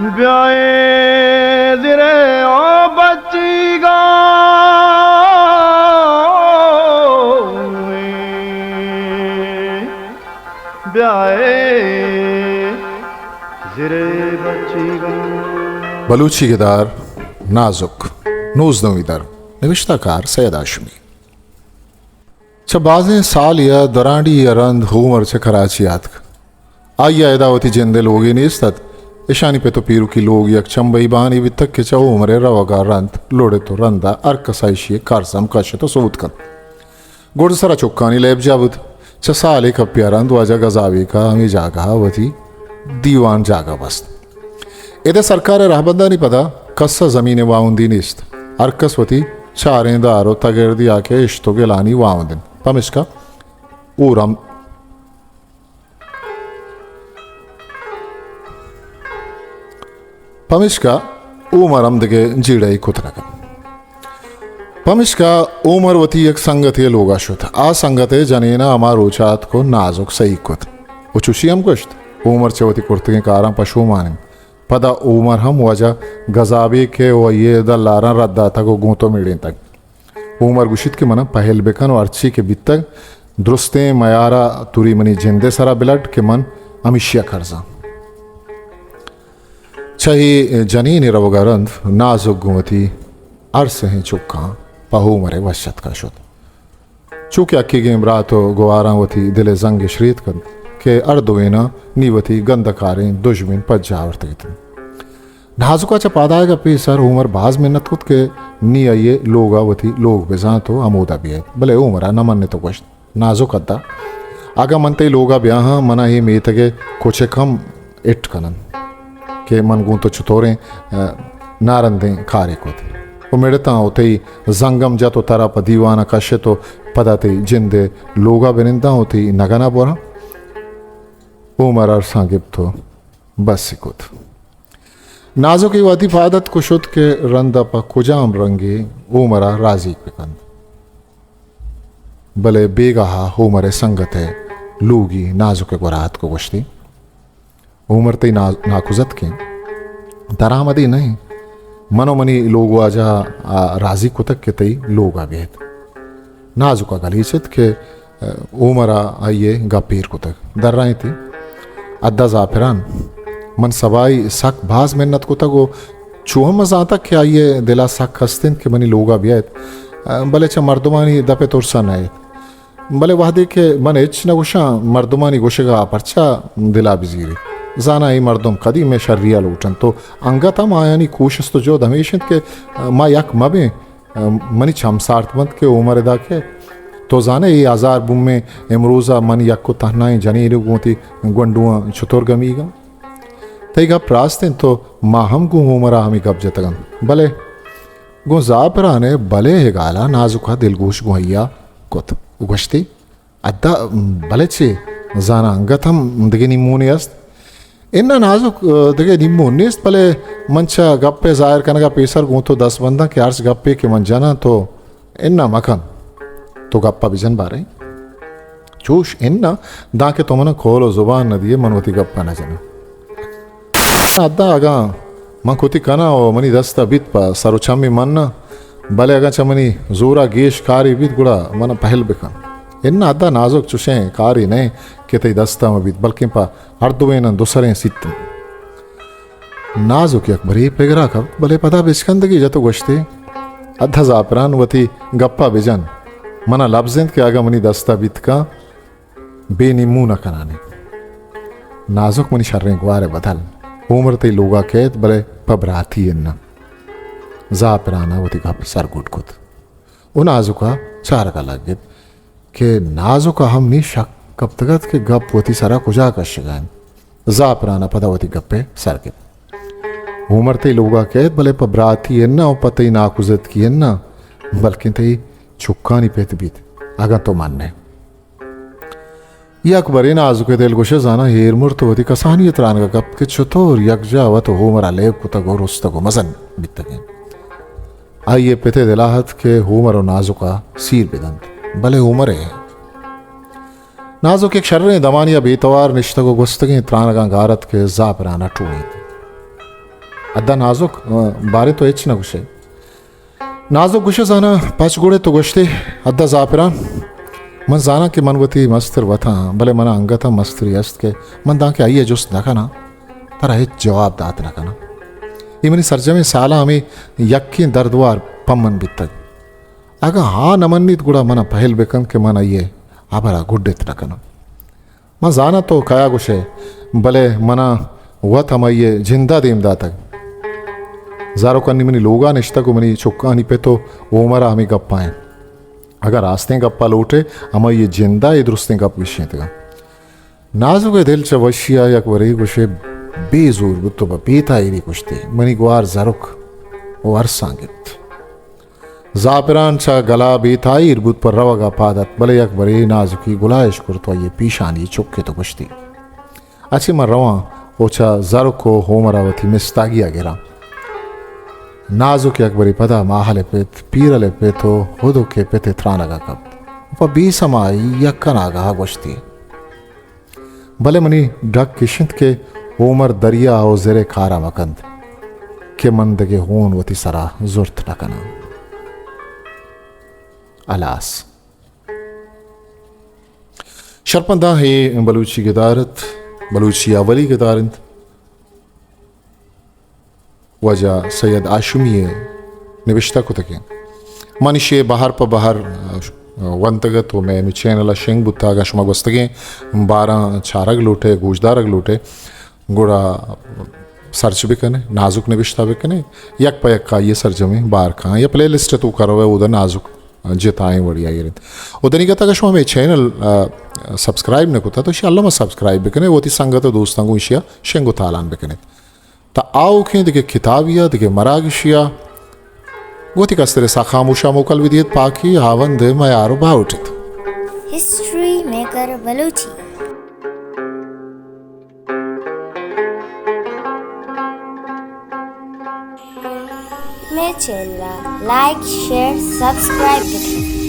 بیائے زرے او بچیگاں، بیائے زرے بچیگاں۔ بلوچی گدار نازک، نوزدہمی در، نبشتہ کار سید ہاشمی۔ چہ بازیں سالے ء درانڈی ء رند ہومر چہ کراچی آتک۔ آئی ء ادا وتی جند ء لوگے نیست ات۔ اشانی پت ء پیروکی لوگ یک چمبئی بہانے بیتگ کہ چہ ہومر ء روگ ء رند لڑت ء رند ء ہر کس ء ایشی ء کارزم کشت ء سوت کنت۔ گڈسر ء چکانی لیب جاہ بوت۔ چہ سالے کپی ء رند واجہ گزابیک ء ہمے جاگہ ء وتی دیوان جاگہ بست۔ ادا سرکار ء رہبندانی پدا کس ء زمین ء واہندی نیست۔ ہر کس وتی چاریں دار ء تگردی ء کہ اشت ء گلانی واہند انت۔ پمشکا او رم-، پمشکا عمر ہم دگہ جیڑہ ای کت نہ کنت۔ پمشکا عمر وتی یک سنگتے ء لوگا شت۔ آ سنگت ء جنین ء ہما روچ آتک و نازک سہی کت و چوشی ہم گوشت، عمر چہ وتی کرتگیں کاراں پشومان انت۔ پدا عمر ہم واجہ گزابیک ء و آئی ء دلاراں رد داتگ و گوں تو میڑینتگ۔ عمر گوشیت کہ منا پہل بکن و ہرچی کہ بیتگ درستیں میارا توری منی جندے سرا بلڈ کہ من ہمیشیا کرزاں۔ چہ اے جنین ء روگا رند نازک گوں وتی ہر سہیں چکاں پہ عمر ء وش اتکا شت۔ چو کہ اکیگیں برات و گواراں وتی دل ء زنگ اش ریت کنت کہ ہر دوئیناں نی وتی گندکاریں دژمن پجا آورتگ ات انت۔ نازکا چہ پادآیگا پیسر عمر باز منت کت کہ نی آئی ء لوگا وتی لوگ بزانت و ہمودا بیایت، بلے عمرا نہ منت و گوشت، نازک ادا، اگاں من تئی لوگا بیاہاں، منا اے میتگ ء کچک ہم اٹ کنن کہ من گوں تو چتوریں، ء، نارندیں کارے کت و مڑتاں و تئی زنگم جت و ترا پہ دیوانا کشت و پدا تئی جند ء لوگا بننداں و تئی نگنا براں۔ عمر ارساں گپت و بس کت۔ نازک ء وہدی پاد اتک و شت کہ رندا پہ کجام رنگے عمرا راضی بکنت۔ بلے بیگاہ ء عمر ء سنگت ء لوگی نازک ء گورا اتک و گوشتی، عمر تئی نا-، ناکوزتکیں درآمدے نہ انت۔ من و منی لوگ واجہ ء راضی کتگ کہ تئی لوگ ء بیت۔ نازک ء گلیچت کہ عمر ء آئی ء گپ ایر کتگ۔ درائینتی، ادا زعفران، من سبائی سک باز منت کتگ و چو ہم زانتگ کہ آئی ء دل ء سک ہست انت کہ منی لوگ ء بیایت، بلے چہ مردمانی دپ ء ترس ء نئیت۔ بلے وہدے کہ من ہچ نہ گوشاں، مردمانی گوشگ ء پرچا دل ء بزیریت؟ زاناں اے مردم کدی مئے شری ء لوٹ انت و انگت ہم آیانی کوشست و جہد ہمیش انت کہ ما یک مہ بیں۔ منی چم سارت بنت کہ عمر ادا کئیت۔ تو زانئے اے ہزار بومیں امروز ء من یک و تہنائیں جنینے گوں وتی گونڈواں چتور گمیگ آں۔ تئی گپ راست انت، تو ما ہم گوں عمر ء ہمے گپ جتگ انت، بلے گوں زعفران ء بلے ہگال ء نازک ء دلگوش گوں آئی ء کت و گوشتی، ادا، بلے چے؟ زاناں انگت ہم دگہ نیمونے است؟ اناں نازک، دگہ نیمون نیست، بلے من چہ گپ ء ظاہر کنگ ء پیسر گوں تو دست بنداں کہ ہرچ گپے کہ من جناں تو اناں مکن۔ تو گپ ء بجن باریں۔ چوش اناں، دانکہ تو من ء کول و زبان نہ دیئے، من وتی گپ ء نہ جناں۔ ادا اگاں من کتی کناں و منی دست ء بیت پہ سر و چمی مناں، بلے اگاں چہ منی زور ء گیش کارے بیت گڑا من ء پہل بکن۔ اناں ادا نازک چشیں کارے نہ انت کہ تئی دست ء مہ بیت، بلکیں پہ ہر دوئیناں دو سریں سیت انت۔ نازک یک برے پگر ء کپت، بلے پدا بچکندگے جت و گوشت ئے، ادا زعفران وتی گپ ء بجن، من ء لبز انت کہ اگاں منی دست ء بیت کن بے نیمون ء کنان انت۔ نازک منی شریں گوار ء بدل۔ عمر تئی لوگ ء کئیت، بلے پہ براتی اناں۔ زعفران ء وتی گپ سرگڈ کت و نازک ء چارگ ء لگت کہ نازک ء ہم نی شک کپتگ ات کہ گپ وتی سر ء کجا کشگ ء انت۔ زعفران ء پدا وتی گپ ء سر گپت۔ عمر تئی لوگ ء کئیت، بلے پہ براتی اناں و پہ تئی ناکوزتکی اناں، بلکیں تئی چکانی پت بیت، اگاں تو من ئے۔ یک برے نازک ء دلگوش ء زاناں ایر مرت و وتی کسانی ء ترانگ ء کپت کہ چتور یکجاہ وت و ہومر ء لیب کتگ و رستگ و مزن بیتگ انت۔ آئی ء پت ء دل ء ات کہ ہومر و نازک ء سیر بہ دنت، بلے ہومر ء نازک یک شریں دمانی ء بے توار نشتگ و گوستگیں ترانگاں گار ات کہ زعفران ء ٹوہینت۔ ادا نازک، آ، باریں تو ہچ نہ گوشے۔ نازک گوشے زاناں پچ گڑے تو گوشتے، ادا زاپران، من زاناں کہ من وتی مستر وتاں، بلے منا انگت ہم مستری است کہ من دانکہ آئی ء جست نہ کناں، ترا ہچ جواب دات نہ کناں۔ اے منی سرجمیں سالاں ہمے یکیں دردوار پمن بیتگ۔ اگاں آ نہ منیت گڑا منا پہل بکن کہ من آئی ء ہبر ء گڈت نہ کناں۔ من زاناں تو کیا گوشئے، بلے منا وت ہمائی ء جند ء دیم داتگ۔ زاروک انی منی لوگ ء نشتگ و منی چکانی پت و عمر ء ہمے گپ ء انت۔ اگاں راستیں گپ ء لوٹئے، ہمائی ء جند ء اے درستیں گپ گیشینتگ انت۔ نازک ء دل چہ وشی ء یک برے گوشئے بے زور بوت و پہ بے تاہیری گوشتی، منی گوار زرک و ارساں گپت۔ زاپران چہ گلا بے تاہیر بوت، پر روگ ء پاد ات، بلے یک برے نازکی گلائش کرت و آئی ء پیشانی چکت و گوشتی، اچی من رواں و چہ زرک و ہومر ء وتی مستاگی ء گراں۔ نازک یک برے پدا ماہل ء پت، پیرل ء پت و ہدک ء پت ء ترانگ ء کپت و پہ بے سمائی یک اناگہ ء گوشتی۔ بلے منی ڈک اش انت کہ ہومر دریا و زر ء کار ء مکنت کہ من دگہ ہون وتی سرا زرت نہ کناں۔ ہلاس۔ شرپنداں اے بلوچی گدار ات، بلوچی اولی گدار انت۔ واجہ سید ہاشمی ء نبشتہ کتگیں۔ من ایشی ء بہر پہ بہر، آ، ونتگ ات و مئے ہمے چینل ء شنگ بوتگ۔ اگاں شما گوستگیں باراں چارگ لوٹے، گوشدارگ لوٹے، گڑا سرچ بکنے، نازک نبشتہ بکنے، یک پہ یک آئی ء سرجمیں بار کاں یا پلے لسٹ ء تو کروے، اودا نازک جتائیں وڑی آئی رنت۔ و دنیگت اگاں شما ہمے چینل، آ، سبسکرائب نہ کتا تو ایشی الم سبسکرائب بکنے، وتی سنگت و دوستاں گوں ایشی ء شنگ و تالان بکنے۔ تا آؤکیں دگہ کتابی ء دگہ مراگشی ء گوں وتی کستریں ساہ خاموش ء موکل بدیت، پاکی ہاوند ء میار و باہوٹ ات۔ History maker Balochi. مئے چینل ء لائک، شیئر، سبسکرائب بکن۔